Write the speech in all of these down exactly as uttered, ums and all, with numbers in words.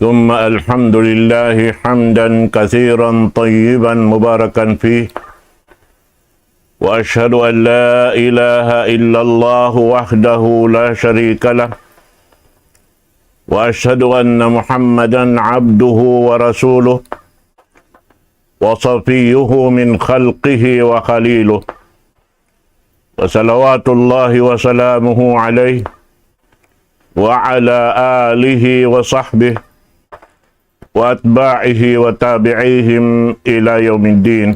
ثم الحمد لله حمدا كثيرا طيبا مباركا فيه، وأشهد أن لا إله إلا الله وحده لا شريك له، وأشهد أن محمدا عبده ورسوله، وصفيه من خلقه وخليله، وصلوات الله وسلامه عليه وعلى آله وصحبه وأتباعه وتابعيهم إلى يوم الدين.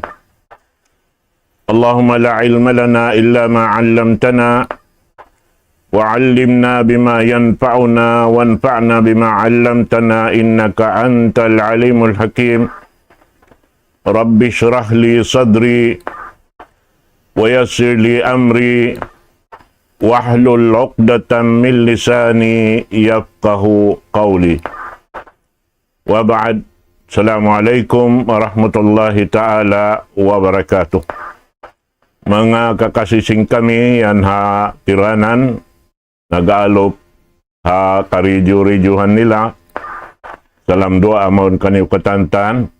اللهم لا علم لنا إلا ما علمتنا، وعلمنا بما ينفعنا، وانفعنا بما علمتنا، إنك أنت العليم الحكيم. رب اشرح لي صدري، ويسر لي أمري، واحلل عقدة من لساني يفقه قولي. وبعد. السلام عليكم ورحمة الله تعالى وبركاته. Manga kakasi sin kami yan ha tiranan, nag-aalup ha karidju-ridjuhan nila. Salam duwaa mawn kaniyu katantan.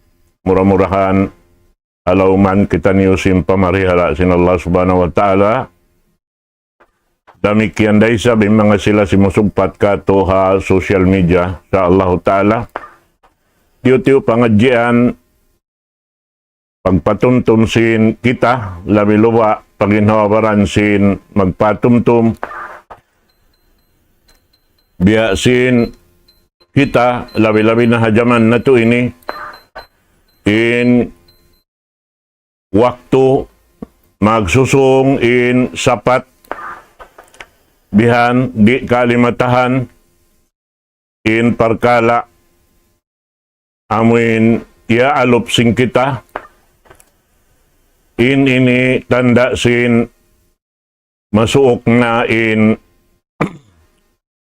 Mura-murahan alawman kitaniyu sin pamarihara sin Allah Subhanahu wa Ta'ala. Damikkiyan da isab in manga sila simusugpat katu' ha social media, insya Allahu Ta'ala. Tiyu'-tiyu' pangadjian, pagpatumtum sin kita, labi-labi pa ginhawa-baran sin magpatumtum. Biya' sin kita, labi-labi na ha jaman natu' ini, in waktu magsusung in sapat, bihan di' kalimatahan in parkala' amuin iyaalup sin kita, in ini tanda' sin masuuk na in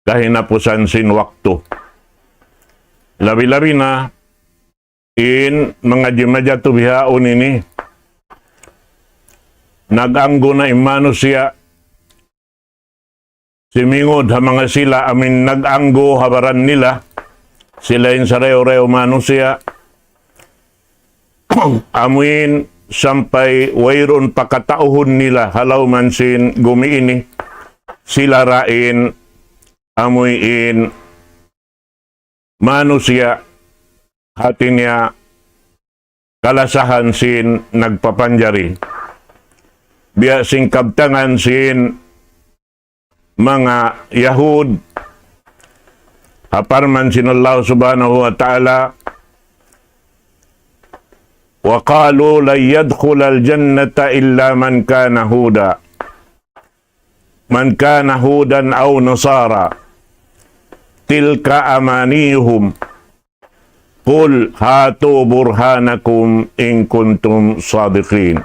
kahinapusan sin waktu. Labi-labi na in manga jimajatu bihaun ini, nag-anggu na in manusiya', simingud ha manga sila amuin nag-anggu ha baran nila, sila in sarayaw-rayaw manusiya', amuin sampay wayruun pa katauhun nila ha lawm sin gumi ini, sila ra in amuin manusiya', hati niya kalasahan sin nagpapanjari. Biya' sin kabtangan sin manga Yahud, ha parman sin Allah Subhanahu wa Ta'ala, وقالوا لن يدخل الجنة إلا من كان هودا، من كان هودا أو نصارى، تلك أمانيهم، قل هاتوا برهانكم إن كنتم صادقين.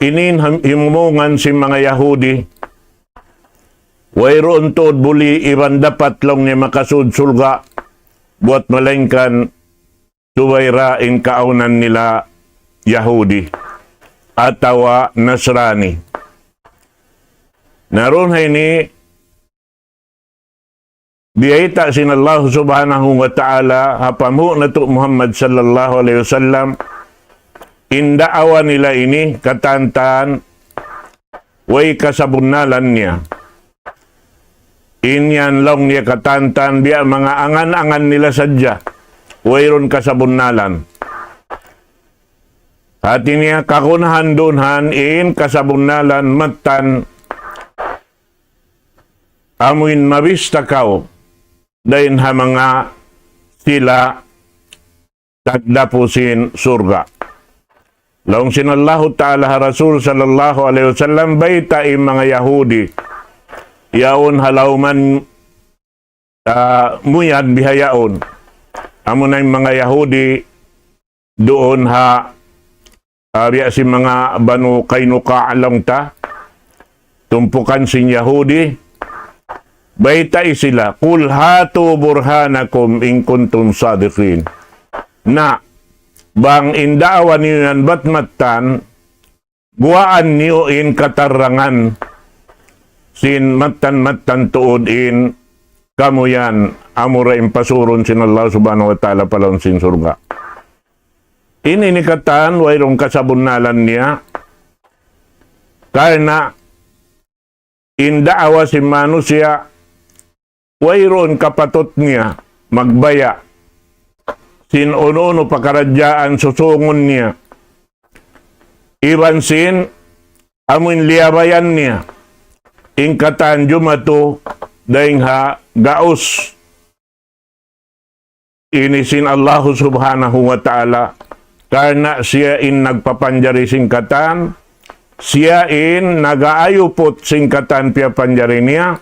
Ini in ham-, himumungan sin manga Yahudi, wayruun tuud buli iban dapat laung niya makasud surga', buwat malaingkan subay da in kaawnan nila Yahudi atawa Nasrani. Na duun ha ini, biyayta' sin Allah Subhanahu wa Ta'ala ha panghu' natu' Muhammad sallallahu alayhi wasallam, in daawa nila ini katantan way kasabunnalan niya. In yan laung niya katantan biya' manga angan-angan nila sadja, wayruun kasabunnalan. Hati niya kagunahan duun ha in kasabunnalan mattan amuin mabista kaw dayn ha manga sila tagdapu sin surga'. Laung sin Allahu Ta'ala ha Rasul sallallahu alayhi wasallam, baytai in manga Yahudi yaun ha lawm, ah, muyad bihaun. Amuna in manga Yahudi duun ha, ah, biya' sin manga Banu Qaynuqa laung ta, tumpukan sin Yahudi, baytai sila, قل هاتوا برهانكم إن كنتم صادقين. Na, bang in daawa niyu yan bat mattan, guwaan niyu in katarangan sin mattan-mattan tuud in kamu yan, amura in pasurun sin Allah Subhanahu wa Ta'ala pa lawm sin surga'. Ini in katan, wayruun kasabunnalan niya. Karna' in daawa sin manusiya', wayruun kapatut niya magbaya' sin unu-unu pakaradjaan susungun niya. Iban sin amuin liyabayan niya in katan jumatu dayn ha gaus ini sin Allahu Subhanahu wa Ta'ala, karna' siya in nagpapanjari sin katan, siya in nagaayuput sin katan piyapanjari niya,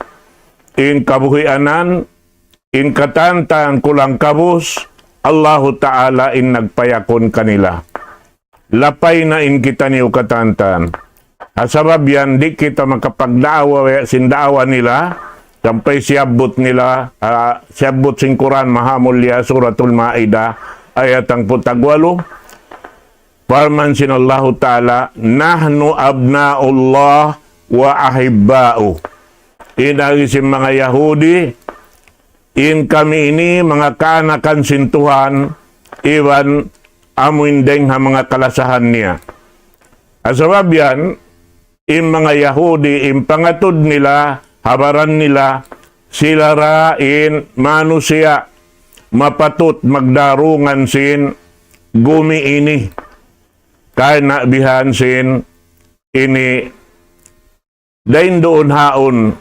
in kabuhianan, in katan-katan kulang kabus, Allahu Ta'ala in nagpayakun kanila. Lapay na in kitaniyu katan-katan. Ha sabab yan, di' kita makapagdaawa, way sin daawa nila, sampay siyabbut nila, ah, siyabbut sin Qur'an Mahamulliya, Suratul Ma'idah, ayat hangpu' tagwalu. Parman sin Allahu Ta'ala, "Nahnu abna'ullah wa ahibba'u." In agi sin manga Yahudi, in kami ini manga kaanakan sin Tuhan, iban amuin dayng ha manga kalasahan niya. Ha sabab yan, in manga Yahudi, in pangatud nila, habaran nila, sila ra in manusiya' mapatut magdarungan sin gumi ini. Karna' bihan sin ini dayn duun haun,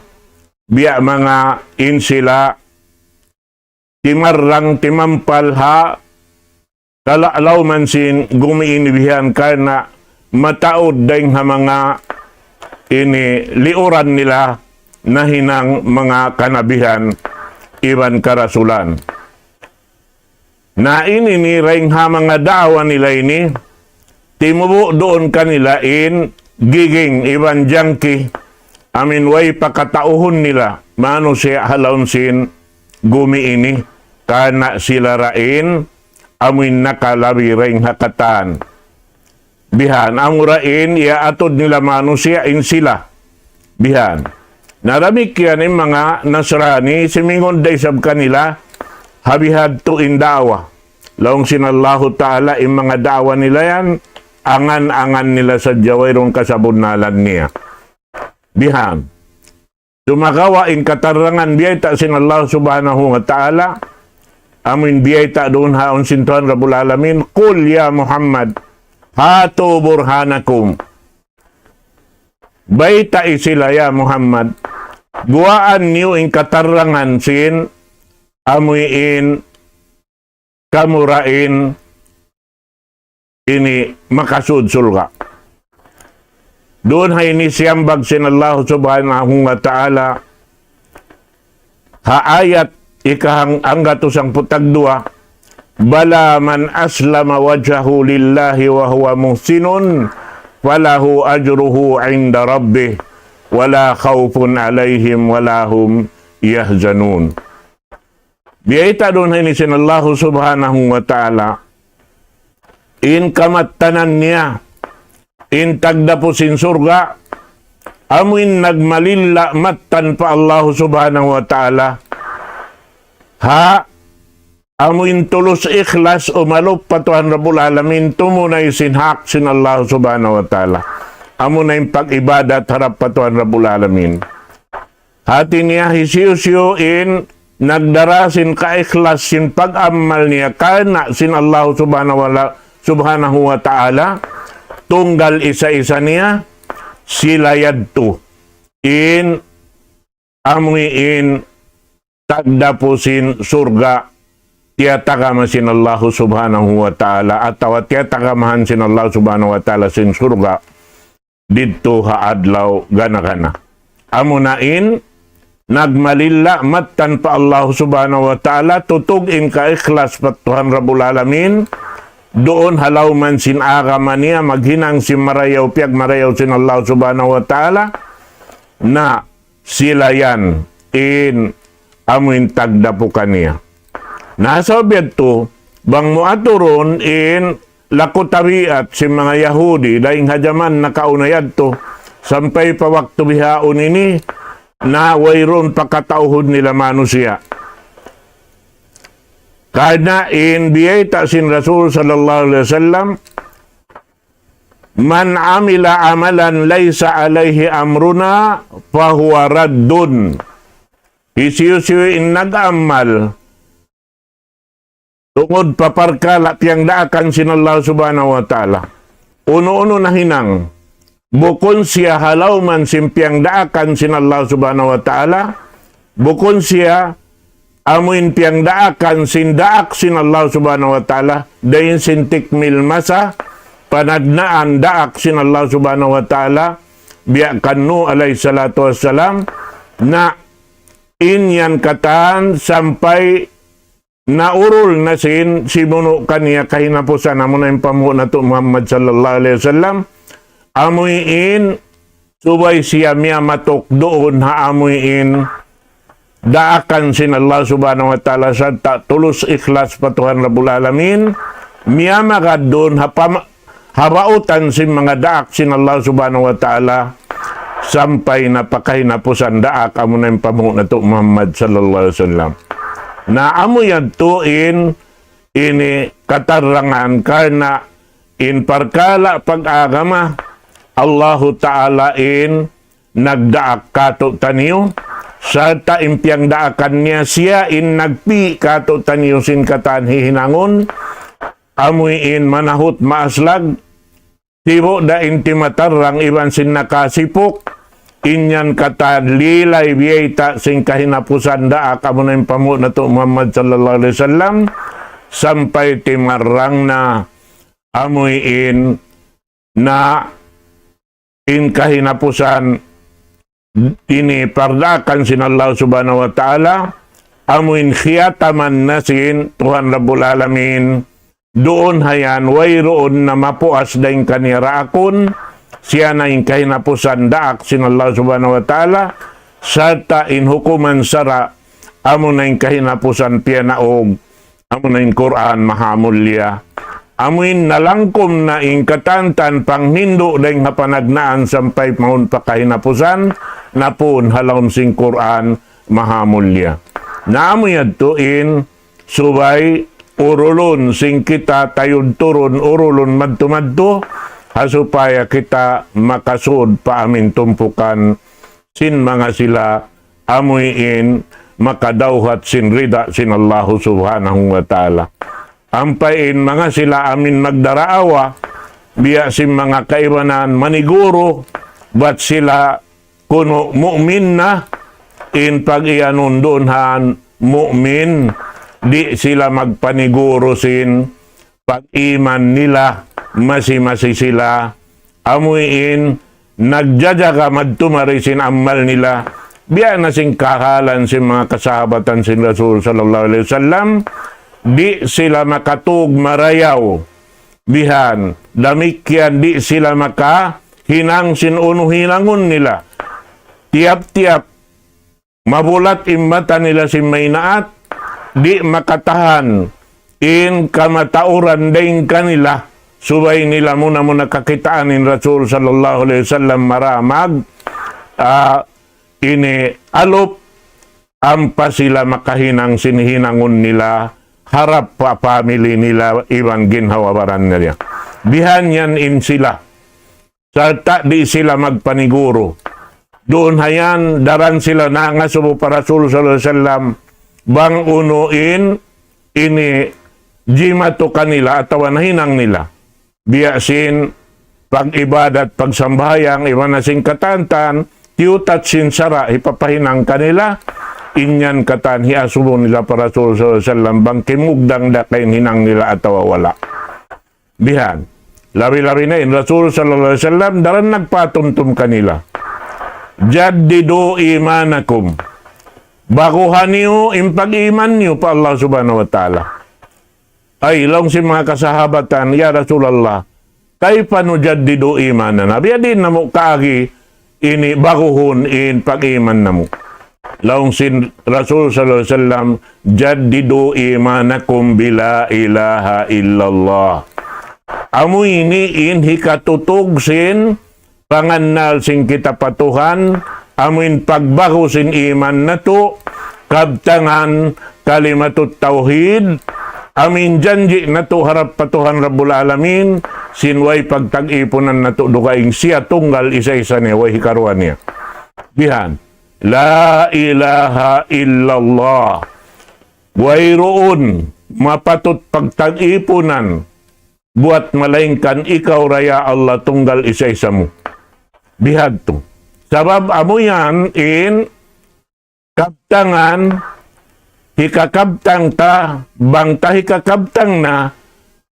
biya' manga in sila timarrang timampal ha kalawman sin gumi ini bihan karna' mataud dayn ha manga ini liuran nila nahinang manga kanabihan iban karasulan. Na ini ini dayn ha manga daawa nila ini, timubu' duun kanila in giging iban jangki, amuin way pakatauhun nila manusiya' ha lawm sin gumi ini, karna' sila ra in amuin nakalabi dayn ha katan. Bihan, amura in iyaatud nila manusiya' in sila. Bihan. Na damikkiyan in manga Nasrani, simingud da isab kanila, ha bihadtu in daawa. Laung sin Allahu Ta'ala, in manga daawa nila yan, angan-angan nila sadja, wayruun kasabunnalan niya. Bihan. Sumagawa' in katarrangan biyayta' sin Allah Subhanahu wa Ta'ala, amuin biyayta' duun haun sin Tuhan Rabbul Alamin, "Qul ya Muhammad, hatu burhanakum." Baytai sila, ya Muhammad, guwaan niyu in katarrangan sin amuin kamu ra in ini makasud surga'. Duun ha ini siyambag sin Allah Subhanahu wa Ta'ala ha ayat ikahang-, hanggatus hangpu' tagduwa, "Bala man aslama wajhahu lillahi wa huwa muhsinun, falahu ajruhu inda rabbih, wala khawfun alayhim wala hum yahzanun." Biyayta' duun ha ini sin Allahu Subhanahu wa Ta'ala, in kamattanan niya, in tagdapu sin surga', amuin nagmalilla' mattan pa Allahu Subhanahu wa Ta'ala, ha, amuin tulus ikhlas umalup pa Tuhan Rabbul Alamin, tumunay sin hak sin Allahu Subhanahu wa Ta'ala. Amuna in pag-ibadat harap pa Tuhan Rabbul Alamin. Hati niya hisiyu-siyu in nagdara sin kaikhlas sin pag-amal niya karna' sin Allah Subhanahu wa, Subhanahu wa Ta'ala, tunggal isa-isa niya, sila yadtu in amuin tagdapu sin surga', tiyatagama sin Allah Subhanahu wa Ta'ala, atawa tiyatagamahan sin Allah Subhanahu wa Ta'ala sin surga' didtu ha adlaw gana-gana. Amuna in nagmalilla' mattan pa Allah Subhanahu wa Ta'ala, tutug in kaikhlas pa Tuhan Rabbul Alamin, duun ha lawman sin agama niya, maghinang sin marayaw, piyagmarayaw sin Allah Subhanahu wa Ta'ala, na sila yan in amuin tagdapu kaniya. Na sabab yadtu, bang mu aturun in laku tabiat sin manga Yahudi, dayn ha jaman nakauna yadtu, sampay pa waktu bihaun ini, na wayruun pakatauhun nila manusiya'. Karna' in biyayta' sin Rasul sallallahu alayhi wasallam, من عمل عملا ليس عليه أمرنا فهو رد. Hisiyu-siyu in nag-amal tungud pa parkala' piyagdaakan sin Allah Subhanahu wa Ta'ala. Unu-unu nahinang, bukun siya ha lawm sin piyagdaakan sin Allah Subhanahu wa Ta'ala, bukun siya amuin piyagdaakan sin daak sin Allah Subhanahu wa Ta'ala, dayn sin tikmil masa, panagnaan daak sin Allah Subhanahu wa Ta'ala, biya' kan Nuh alayhi salatu wassalam, na in yan katan sampay naurul na sin simunu' kaniya kahinapusan, amuna in panghu' natu' Muhammad sallallahu alayhi wasallam, amuin subay siya miyamatuk duun ha amuin daakan sin Allah Subhanahu wa Ta'ala sarta' tulus ikhlas pa Tuhan Rabbul Alamin, miyamagad duun ha pam-, ha bautan sin manga daak sin Allah Subhanahu wa Ta'ala sampay na pa kahinapusan daak, amuna in panghu' natu' Muhammad sallallahu alayhi wasallam. Na amu yadtu in ini katarangan karna' in parkala' pag-agama, Allahu Ta'ala in nagdaak kātu'niyu, sarta' in piyagdaakan niya siya in nagpi' kātu'niyu sin katan hihinangun, amuin manahut maaslag, sibu' da in timatarrang iban sin nakasipuk, in yan katan lilay biyayta' sin kahinapusan daak, amuna in panghu' natu' Muhammad sallallahu alayhi wasallam, sampay timarrang na amuin na in kahinapusan ini pardaakan sin Allah Subhanahu wa Ta'ala, amuin khiyataman na sin Tuhan Rabbul Alamin, duun ha yan, wayruun na mapuas dayn kaniya daakun, siya na in kahinapusan daak sin Allah Subhanahu wa Ta'ala, sarta' in hukuman sara', amuna in kahinapusan piyanaug, amuna in Qur'an mahamulliya. Amuin nalangkum na in katantan panghindu' dayn ha panagnaan sampay mawn pa kahinapusan, na pun ha lawm sin Qur'an mahamulliya. Na amu yadtu in subay urulun sin kita tayud turun urulun madtu-madtu, ha supaya kita makasud pa amin tumpukan sin manga sila amuin makadawhat sin rida sin Allahu Subhanahu wa Ta'ala. Ampa in manga sila amin magdaraawa, biya' sin manga kaibanan maniguru, bat sila kunu' mu'min na, in pag-iyanun duun ha yan mu'min, di' sila magpaniguru sin pag-iman nila, masi-masi sila, amuin nagjajaga madtu mari sin amal nila, biya' na sin kahalan sin manga kasahabatan sin Rasul sallallahu alayhi wasallam, di' sila makatug marayaw, bihan, damikkiyan di' sila makahinang sin unu hinangun nila. Tiyap-tiyap mabulat in mata nila sin maynaat, di' makatahan in kamatauran dayn kanila, subay nila muna-muna kakitaan in Rasul sallallahu alayhi wasallam maramag, ah, ini alup, ampa sila makahinang sin hinangun nila, harap pa family nila, iban ginhawa-baran nila. Bihan yan in sila. Sarta' di' sila magpaniguru. Duun ha yan, daran sila nangasubu pa Rasul sallallahu alayhi wasallam, bang unu in ini jimatu kanila atawa nahinang nila. Biya' sin pag-ibadat, pagsambahayang, iban na sin katantan, tiyutat sin sara', hipapahinang kanila, in yan katan hiasubu nila pa Rasul sallallahu alayhi wasallam, bang kimugdang da kaw in hinang nila atawa wala'. Bihan. Labi-labi na in Rasul sallallahu alayhi wasallam, daran nagpatumtum kanila. جددوا إيمانكم. Baguha niyu in pag-iman niyu pa Allah Subhanahu wa Ta'ala. Ay, laung sin manga kasahabatan, "Ya Rasulullah, كيف نجدد إيماننا?" Biya' diin namu' kaagi ini baguhun in pag-iman namu'. Laung sin Rasul sallallahu alayhi wasallam, "جددوا إيمانكم بلا إله إلا الله." Amu ini in hikatutug sin pangannal sin kita pa Tuhan, amu in pagbagu sin iman natu', kabtangan kalimatut tawhid, amu in janji' natu' harap pa Tuhan Rabbul Alamin, sin way pagtag-ipunan natu' dugaing siya tunggal isa-isa niya, way hikaruwa niya. Bihan, La ilaha illallah. Wayruun mapatut pagtag-ipunan buat malaingkan ikaw ra ya Allah tunggal isa-isa mu. Bihadtu. Sabab amu yan in kabtangan, hikakabtang ta, bang ta hikakabtang na,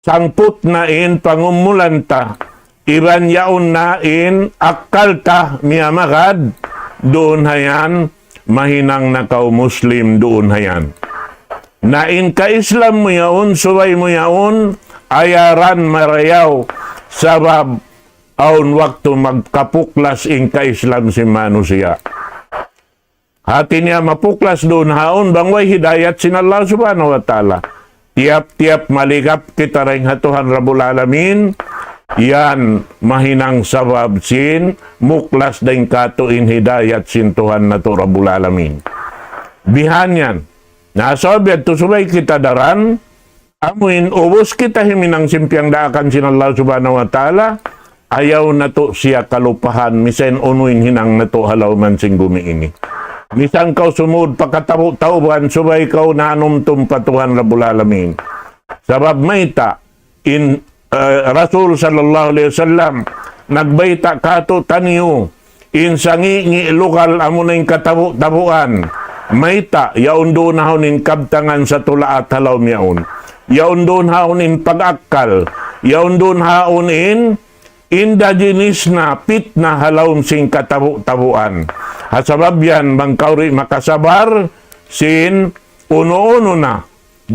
sangput na in pangumulan ta, iban yaun na in akkal ta miyamagad, duun ha yan, mahinang na kaw Muslim duun ha yan. Na in ka-Islam mu yaun, subay mu yaun, ayaran marayaw, sabab awn waktu magkapuklas in ka-Islam sin manusiya'. Hati niya mapuklas duun ha yaun bang way hidayat sin Allah Subhanahu wa Ta'ala. Tiyap-tiyap maligap kita dayn ha Tuhan Rabbul Alamin, yan mahinang sabab sin muklas dayn kātu' in hidayat sin Tuhan natu' Rabbul Alamin. Bihan yan. Na sabab yadtu subay kita daran, amu in ubus kita himinang sin piyangdaakan sin Allah Subhanahu wa Ta'ala, ayaw natu' siya kalupahan, misan unu in hinang natu' ha lawm sin gumi ini. Misan kaw sumud pa katabu-tabuan, subay kaw nanumtum pa Tuhan Rabbul Alamin. Sabab mayta', in, eh, Rasul sallallahu alayhi wasallam, nagbayta' kātu'niyu, in sangi'-ngi' lugal amuna in katabu-tabuan. Mayta', yaun duun ha yaun in kabtangan sa tulaat ha lawm yaun. Yaun duun ha yaun in pag-akkal. Yaun duun ha yaun in indigenous na pitna ha lawm sin katabu-tabuan. Ha sabab yan, bang kaw di' makasabar, sin unu-unu na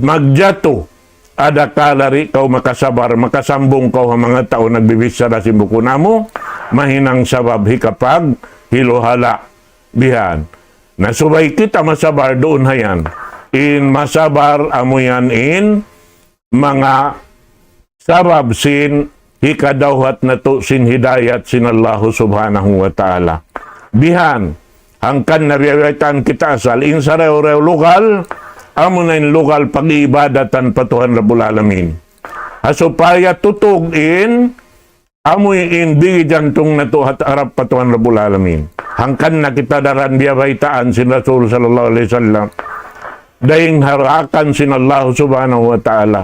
magjatu, adakala di' kaw makasabar, makasambung kaw ha manga tau nagbibichara sin bukun amu, mahinang sabab hikapaghiluhala'. Bihan. Na subay kita masabar duun ha yan. In masabar amu yan in manga sabab sin hikadawhat natu' sin hidayat sin Allahu Subhanahu wa Ta'ala. Bihan, hangkan na biya' baytaan kita asal, in sarayaw-rayaw lugal, amuna in lugal pag-iibadatan pa Tuhan Rabbul Alamin. Ha supaya tutug in, amu in bigi jantung natu' ha harap pa Tuhan Rabbul Alamin. Hangkan na kita daran biya' baytaan sin Rasul sallallahu alayhi wasallam. Dayn ha daakan sin Allah Subhanahu wa Ta'ala.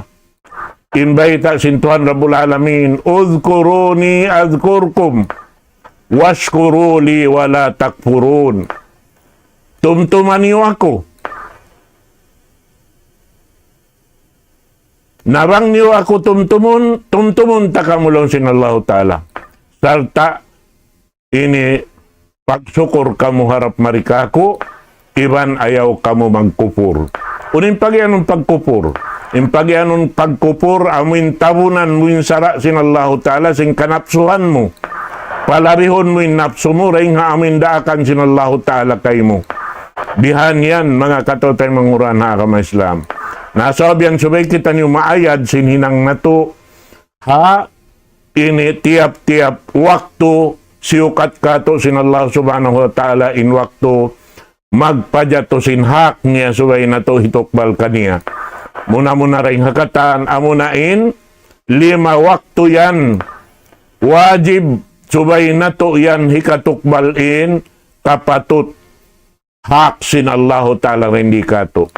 In bayta' sin Tuhan Rabbul Alamin, اذكروني أذكركم واشكروا لي ولا تكفرون. Tumtuma niyu aku. Na bang niyu aku tumtumun, tumtumun ta kamu laung sin Allahu Ta'ala. Sarta' ini pagsukur kamu harap mari kāku', iban ayaw kamu magkupur. Unu in pagiyanun pagkupur? In pagiyanun pagkupur, amu in tabunan mu in sara' sin Allahu Ta'ala sin kanapsuhan mu. Palabihun mu in napsu mu, dayn ha amu in daakan sin Allahu Ta'ala kaymu. Bihan yan, manga kataymanghuran ha agama Islam. Na sabab yan subay kitaniyu maayad sin hinang natu', ha ini tiyap-tiyap waktu siyukat kātu' sin Allah Subhanahu wa Ta'ala in waktu magpajatu sin hak niya subay natu' hitukbal kaniya. Muna-muna dayn ha katan, amuna in lima waktu yan wajib subay natu' yan hikatukbal in kapatut hak sin Allahu Ta'ala dayn di kātu'.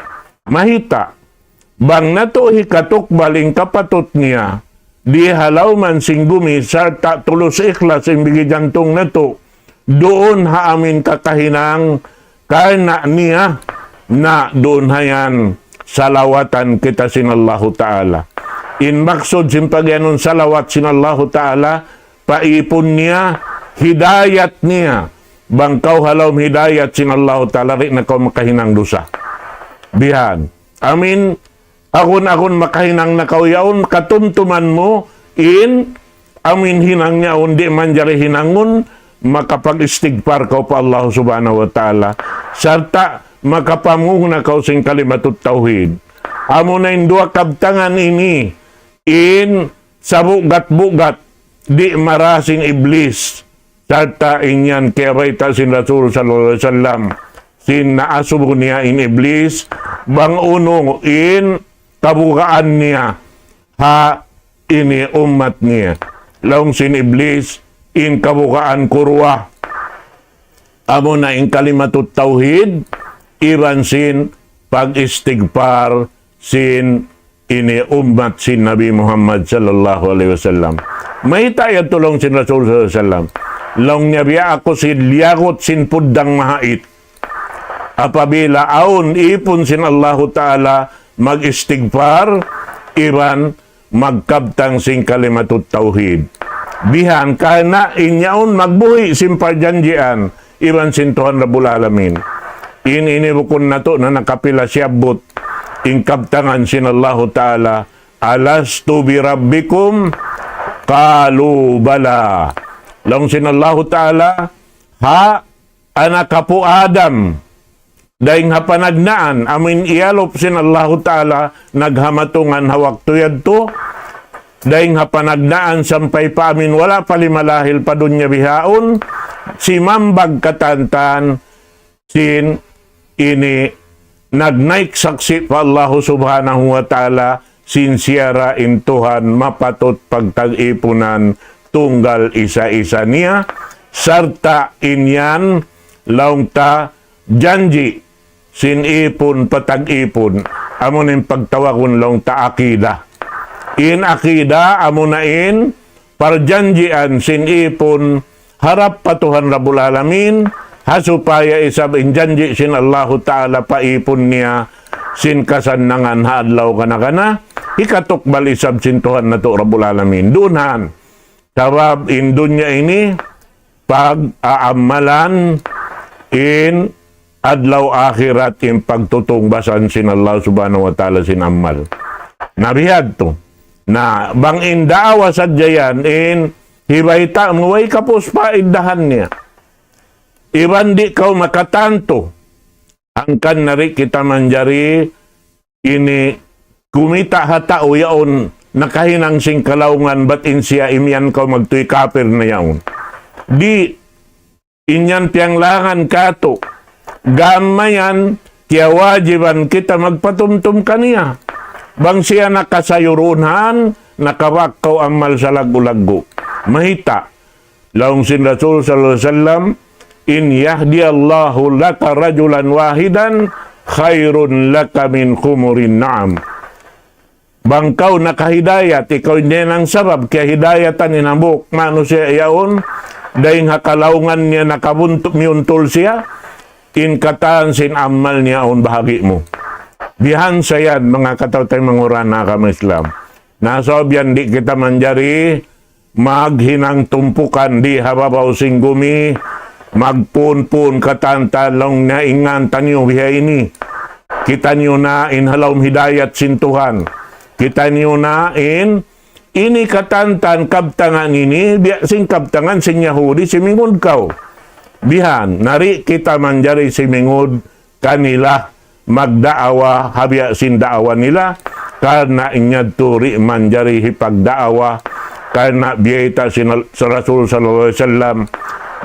Mayta', bang natu' hikatukbal in kapatut niya, di ha lawm sin gumi sarta' tulus ikhlas in bigi jantung natu', duun ha amu in kakahinang karna' niya, na duun ha yan salawatan kita sin Allahu Ta'ala. In maksud sin pagiyanun salawat sin Allahu Ta'ala, paipun niya, hidayat niya. Bang kaw ha lawm hidayat sin Allahu Ta'ala, di' na kaw makahinang dusa. Bihan. Amu in, agun-agun makahinang na kaw yaun, katumtuman mu, in, amu in hinang yaun, di' manjari hinangun, makapag-istigfar kaw pa Allah Subhanahu wa Ta'ala. Sarta' makapamung na kaw sin kalimatut tawhid. Amuna in duwa kabtangan ini, in sabugat-bugat, di' mara sin Iblis. Sarta' in yan kiyabayta' sin Rasul sallallahu alayhi wasallam. Sin naasubu niya in Iblis, bang unu in kabugaan niya ha ini ummat niya. Laung sin Iblis, in kabugaan ku duwa, amuna in kalimatut tawhid, iban sin pag-istigfar sin ini ummat sin Nabi Muhammad sallallahu alayhi wasallam. Mayta' yadtu, laung sin Rasul sallallahu alayhi wasallam? Laung niya, biya' aku sin liyagut sin puddang mahait. Apabila awn ipun sin Allahu Ta'ala mag-istigfar, iban magkabtang sin kalimatut tawhid. Bihan, karna' in yaun magbuhi' sin parjanjian iban sin Tuhan Rabbul Alamin. In ini bukun natu' na nakapila siyabbut in kabtangan sin Allahu Ta'ala, "Alastu bi rabbikum?" Qalu bala. Laung sin Allahu Ta'ala, ha, anak apu' Adam, dayng ha panagnaan, amuin iyalup sin Allahu Ta'ala, naghamatungan ha waktu yadtu, dayng ha panagnaan sampay pa amuin wala' pa limalahil pa dunya bihaun, simambag katantan sin ini nagnaik saksi' pa Allahu Subhanahu wa Ta'ala, sin siya ra in Tuhan mapatut pagtag-ipunan tunggal isa-isa niya, sarta' in yan laung ta janji' sin ipun patag-ipun, amu in pagtawagun laung ta akida. In akida, amuna in parjanjian sin ipun harap pa Tuhan Rabbul Alamin, ha supaya isab in janji' sin Allahu Ta'ala pa ipun niya sin kasannangan ha adlaw kana-kana, hikatukbal isab sin Tuhan natu' Rabbul Alamin. Duun han, sabab in dunya ini pag-aamalan, in adlaw akhirat in pagtutungbasan sin Allah Subhanahu wa Ta'ala sin amal. Na bihadtu. Na bang in daawa sadja yan, in hibayta' mu, way kapus pa iddahan niya. Iban di' kaw makatantu. Hangkan na di' kita manjari ini kumita' ha tau yaun nakahinang sin kalaungan, bat in siya imiyan kaw magtuy kapir na yaun. Di', in yan piyanglangan katu'. Gam mayan, kiyawajiban kita magpatumtum kaniya. Bang siya nakasayurunhan, nakabak kaw amal salaggu'-laggu'. Mayta'? Laung sin Rasul sallallahu alayhi wasallam, "In yahdiyallahu laka rajulan wahidan khairun laka min humurin na'am." Bang kaw nakahidayat, ikaw in hinang sabab kiyahidayatan in hambuuk manusiya' yaun, dayng ha kalaungan niya nakabuntu-, miyuntul siya, in katan sin amal niya yaun bahagi' mu. Bihan sa yan, manga kataw-taymanghuran ha agama Islam. Na sabab yan di' kita manjari maghinang tumpukan di ha babaw sin gumi, magpun-pun katantan laung niya, ingat taniyu biha ini. Kitaniyu na in ha lawm hidayat sin Tuhan. Kitaniyu na in ini katantan kabtangan ini, biya' sin kabtangan sin Yahudi, simingud kaw. Bihan, na di' kita manjari simingud kanila magdaawa ha biya' sin daawa nila, karna' in yadtu di' manjari hipagdaawa, karna' biyayta' sin Al-, sin Rasul sallallahu alayhi wasallam,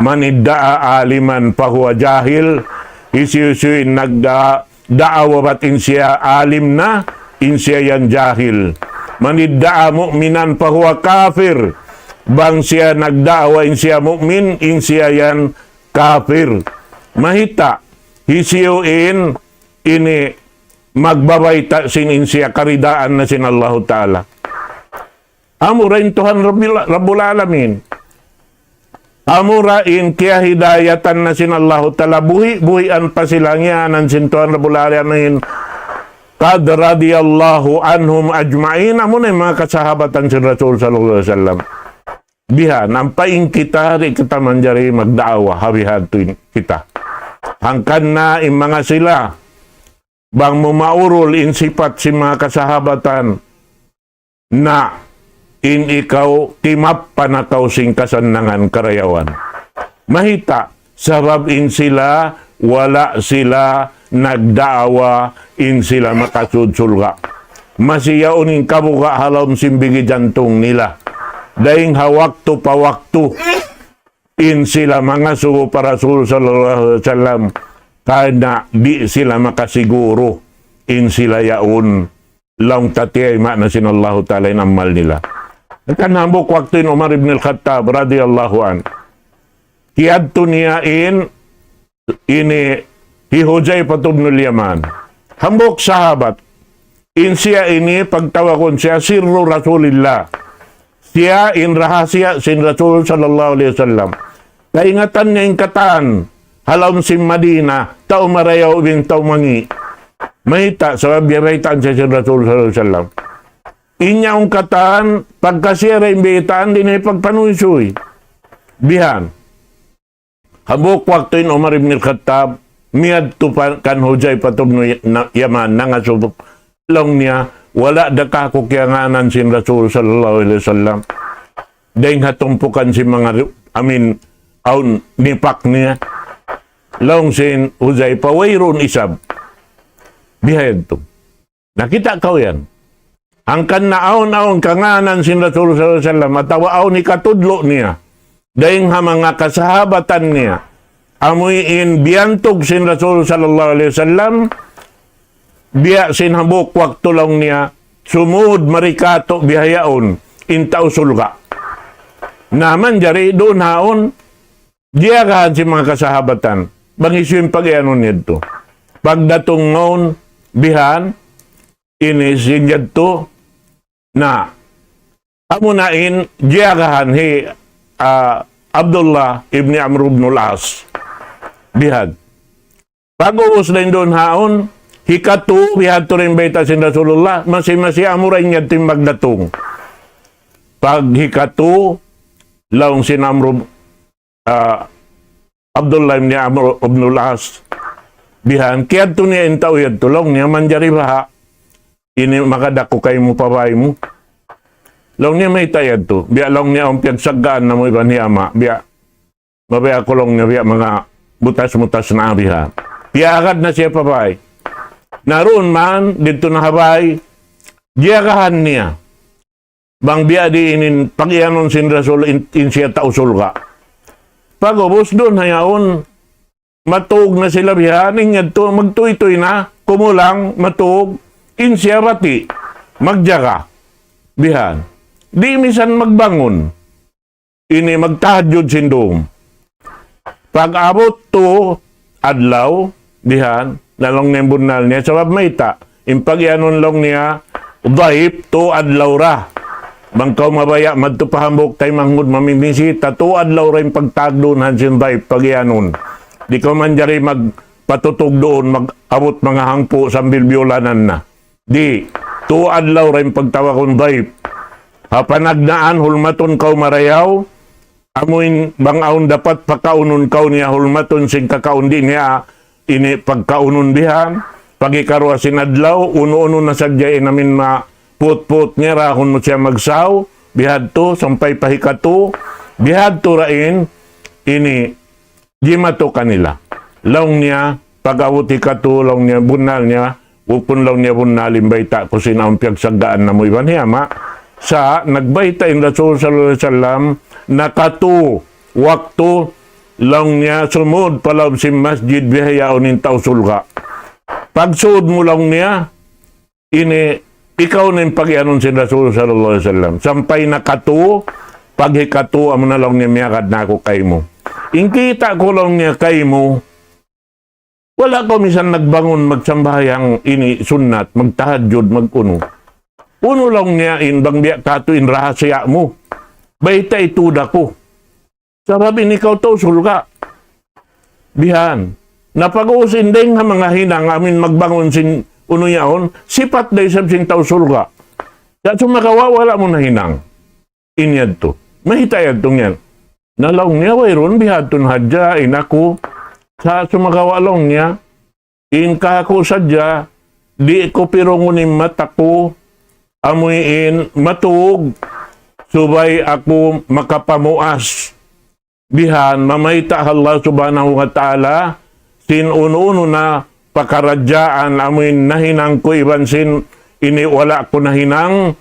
"Man idda'a aliman fahuwa jahil," hisiyu-siyu in nagda-, daawa bat in siya alim na, in siya yan jahil. "Man idda'a mu'minan fahuwa kafir," bang siya nagdaawa in siya mu'min, in siya yan kafir. Mayta'? Hisiyu in ini magbabayta' sin in siya karidaan na sin Allahu Ta'ala. Amura in Tuhan Rabbil, Rabbul Alamin. Amura in kiyahidayatan na sin Allahu Ta'ala. Buhi'-buhian pa sila ngiyanan sin Tuhan Rabbul Alamin. Qad radiyallahu anhum ajma'in. Amuna in manga kasahabatan sin Rasul sallallahu alayhi wasallam. Bihan, ampa in kita, di' kita manjari magdaawa, ha bihadtu in kita. Hangkan na in manga sila, bang mu maurul in sipat sin manga kasahabatan, na in ikaw timappa na kaw sin kasannangan karayawan. Mayta', sabab in sila, wala' sila nagdaawa, in sila makasud surga'. Masi yaun in kabuga' ha lawm sin bigi jantung nila. Dayng ha waktu pa waktu, in sila mangasubu pa Rasul sallallahu alayhi wasallam, karna' di' sila makasiguru, in sila yaun laung ta tiyayma' na sin Allahu Ta'ala in amal nila. Hangkan hambuuk waktu in Umar ibn al-Khattab radiyallahu anhu, kiyadtu niya in ini hi Hudzaifah ibn al-Yaman. Hambuuk sahabat. In siya ini pagtawagun siya sirru Rasulillah. Siya in rahasiya sin Rasul sallallahu alayhi wasallam. Kaingatan niya in katan ha lawm sin Madina, tau marayaw iban tau mangi'. Mayta', sabab biya' baytaan siya sin Rasul sallallahu alayhi wasallam. In yaun katan, pagka siya ra in baytaan, di' na hipagpanuysuy. Bihan. Hambuuk waktu in Umar ibn al-Khattab, miyadtu pa kan Hudzaifah ibn Ya-, na-, Yaman, nangasubu. Laung niya, wala' da kaku' kiyangānan sin Rasul sallallahu alayhi wasallam. Dayng ha tumpukan sin manga ri-, amin, awn nifak niya. Laung sin Hudzaifah, wayruun isab. Biha yadtu. Nakita' kaw yan. Hangkan na awn-awn kangānan sin Rasul sallallahu alayhi wasallam, atawa awn hikatudlu' niya. Dayng ha manga kasahabatan niya. Amuin biyantug sin Rasul sallallahu alayhi wasallam, biya' sin hambuuk waktu laung niya, sumud mari katu' bihaun, in tau surga'. Na manjari duun haun, jiyagahan sin manga kasahabatan. Bang hisiyu in pag-iyanun yadtu. Pagdatung mawn, bihan, ini sin yadtu, na, amuna in, jiyagahan hi, ah, Abdullah ibn Amr ibn al-As. Bihan. Pag-ubus dayn duun haun, hikatu, bihadtu ra in bayta' sin Rasulullah, masi-masi amu ra in yadtu in magdatung. Pag hikatu, laung sin Amr, ah, Abdullah ibn Amr ibn al-As, bihan, kiyadtu niya in tau yadtu, laung niya, manjari baha', ini makada aku kaymu pa bāy mu. Laung niya, mayta' yadtu, biya' laung niya, awn piyagsaggaan namu' iban hi ama', biya', mabaya' aku laung niya, biya' manga butas-butas na biha. Piyagad na siya pa bāy. Na duun man, didtu na ha bāy, jiyagahan niya. Bang biya' diin in pag-iyanun sin Rasul in, in siya tau surga'. Pag-ubus duun ha yaun, matug na sila bihan, in yadtu magtuytuy na, kumulang, matug, in siya bati', magjaga. Bihan. Di' misan magbangun. Ini magtahajjud sin dum. Pag-abut tū adlaw, bihan, na laung niya in bunnal niya, sabab mayta', in pag-iyanun laung niya, daif, tū adlaw ra. Bang kaw mabaya' madtu pa hambuuk taymanghud mamimisita, tū adlaw ra in pagtagduhan sin daif, pag-iyanun. Di' kaw manjari magpatutug duun, mag-abut manga hangpu' sambil biyulanan na. Di', tū adlaw ra in pagtawagun daif. Ha panagnaan hulmatun kaw marayaw, amuin bang awn dapat pakaunun kaw niya hulmatun sin kakaun di' niya ini pagkaunun bihan, pag-ikaruwa sin adlaw, unu-unu na sadja in amin maputput niya, rahun mu siya magsaw, bihadtu, sampay pa hikatū, bihadtu ra in, ini, jimatu kanila. Laung niya, pag-abut hikatū, laung niya, bunnal niya, bukun laung niya bunnal in bayta' ku sin awn piyagsaggaan namu' iban hi ama'. Sa' nagbayta' in Rasul sallallahu alayhi wasallam, nakatū waktu, laung niya, sumud pa lawm sin masjid bihaun in tau surga'. Pagsud mu laung niya, ini, ikaw na in pag-iyanun sin Rasul sallallahu alayhi wasallam. Sampay nakatū, pag hikatū, amuna laung niya miyagad na aku kaymu. In kita' ku laung niya kaymu, wala' kaw misan nagbangun magsambahayang ini sunnat, magtahajjud, mag-unu. Unu laung niya in bang biya' katu' in rahasiya mu. Baytai tuud aku. Sabab in ikaw tau surga'. Bihan. Na pag-ubus in dayng ha manga hinang amin magbangun sin unu yaun, sipat da isab sin tau surga'. Sa' sumagawa' wala' mu nahinang. In yadtu. Mayta' yadtu yan. Na laung niya wayruun bihadtu na hadja in aku. Sa' sumagawa' laung niya, in kaku' sadja, di' ku pirungun in mata ku, amuin matug, subay aku makapamuas. Bihan, mamayta' ha Allah Subhanahu wa Ta'ala, sin unu-unu na pakaradjaan, amuin nahinang ku iban sin ini wala' ku nahinang,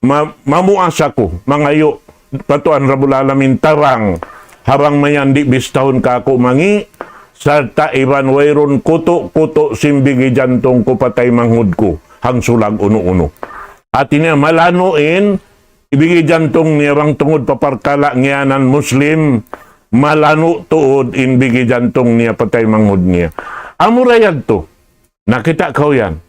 ma-, mamuas aku, mangayu' pa Tuhan Rabbul Alamin tabang, ha bang mayan di' bistahun kaku' mangi', sarta' iban wayruun kutu'-kutu' sin bigi jantung ku pa taymanghud ku. hangsulag unu-unu. Hati niya malanu' in bigi jantung niya bang tungud pa parkala' ngiyanan Muslim, malanu' tuud in bigi jantung niya pa taymanghud niya. Amura yadtu, nakita' kaw yan.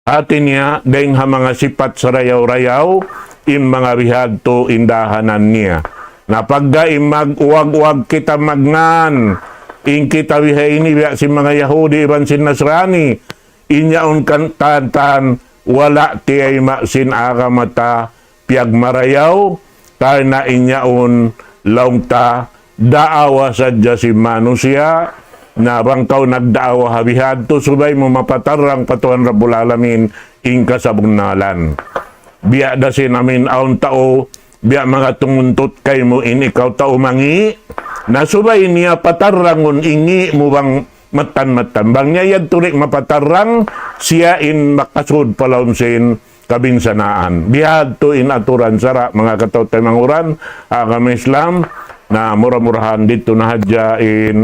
Hati niya, dayng ha manga sipat sarayaw-rayaw, in manga bihadtu in dahanan niya. Na pagga in mag-uwag-uwag kita magngan, in kita biha ini biya' sin manga Yahudi iban sin Nasrani, in yaun kan tantan, wala' tiyayma' sin agama ta, piyagmarayaw, karna' in yaun laung ta, daawa sadja sin manusiya', na bang kaw nagdaawa ha bihadtu, subay mu mapatarrang pa Tuhan Rabbul Alamin in kasabunnalan. Biya' da sin amin awn tau, biya' manga tumuntut kaymu in ikaw tau mangi', na subay niya patarrangun in ngi' mu bang mattan-mattan. Bang niya yadtu di' mapatarrang, siya in makasud pa lawm sin kabinsanaan. Bihadtu in aturan sara', manga kataw-taymanghuran, agama Islam, na mura-murahan didtu na hadja in,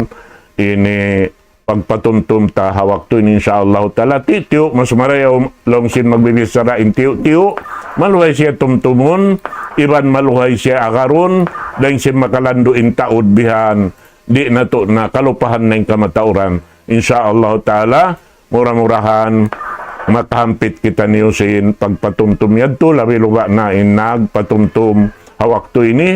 ini pagpatumtum ta ha waktu ini, insya Allah ta'ala. Tiyu'-tiyu', mas marayaw laung sin magbibichara in tiyu'-tiyu', maluhay siya tumtumun, iban maluhay siya agarun, dayng sin makalandu' in taud bihan, di' natu' na kalupahan na in kamatauran. Insya Allah ta'ala, mura-murahan makahampit kitaniyu sin pagpatumtum yadtu, labi-labi na in nagpatumtum ha waktu ini.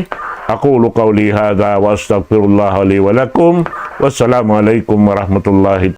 أقول قولي هذا وأستغفر الله لي ولكم. والسلام عليكم ورحمة الله